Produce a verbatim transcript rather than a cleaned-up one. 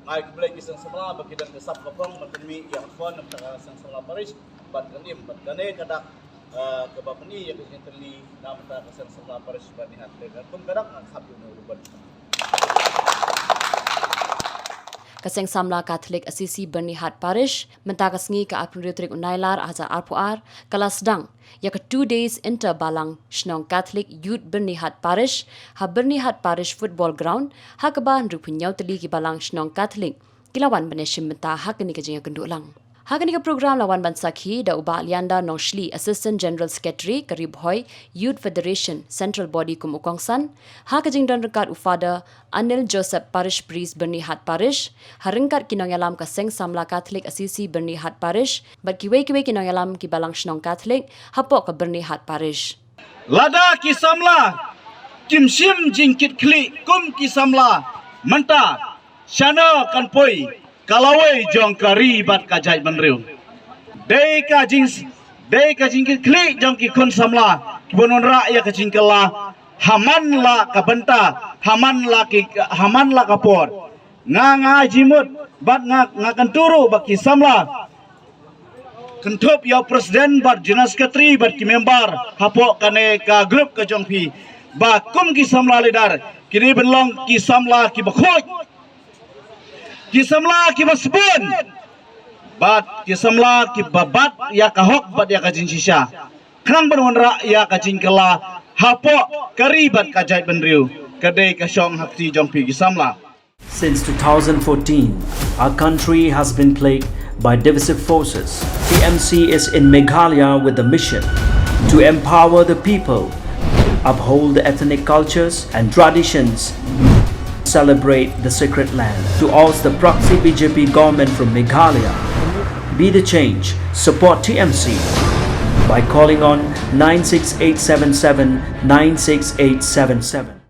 Ngai khublei ki seng samla ba ki don ka sap ka phong ban pynmih ïa ka fund na bynta ka seng samla parish bad ka nim bad kane ka dak, eh, kaba pyni ïa ka jingtylli na bynta ka seng samla parish Byrnihat. Te kum ka dak ngan sap ïa u ribbon. Ka Seng Samla Catholic Assisi Byrnihat Parish mynta ka sngi ka arphew hynriew tarik u Nailar ar hajar arphew ar ka la sdang ïa ka two days inter balang shnong Catholic Youth Byrnihat Parish ha Byrnihat Parish Football Ground, ha kaba hynriewphew hynñiew tylli ki balang shnong Catholic ki la wan ban ïashim bynta ha kane ka jingïakynduh lang. Ha kane ka program la wan ban sakhi da u Bah Leander Nongshli, Assistant General Secretary ka Ri Bhoi Youth Federation Central Body kum u kongsan, ha ka jingdon ryngkat u Father Anil Joseph, Parish Priest Byrnihat Parish, ha ryngkat ki nongïalam ka Seng Samla Catholic Assisi Byrnihat Parish bad kiwei kiwei ki nongïalam ki balang shnong Catholic hapoh ka Byrnihat Parish. Lada ki samla kim shim jingkitkhlieh kum ki samla mynta, shano kan poi ka lawei jong ka ri bad ka jaitbynriew? Dei ka jing, dei ka jingkitkhlieh jong ki khun samla kiba wanrah ïa ka jingkylla ha man la ka bynta, ha man la ki, ha man la ka por. Nga, nga ai jingmut bad nga, nga kyntu ruh ba ki samla, kynthup ïa u president bad general secretary bad ki member hapoh kane ka group ka jong phi, ba kum ki samla leader ki dei ban long ki samla kiba khuid, ki samla kiba sbun bad ki samla kiba bat ïa ka hok bad ïa ka jingshisha, khnang ban wanrah ïa ka jingkylla hapoh ka ri bad ka jaitbynriew. Ka dei ka shong ha kti jong phi ki samla. Since two thousand fourteen, our country has been plagued by divisive forces. T M C is in Meghalaya with the mission to empower the people, uphold the ethnic cultures and traditions, celebrate the sacred land, to oust the proxy B J P government from Meghalaya. Be the change. Support T M C by calling on nine six eight seven seven nine six eight seven seven.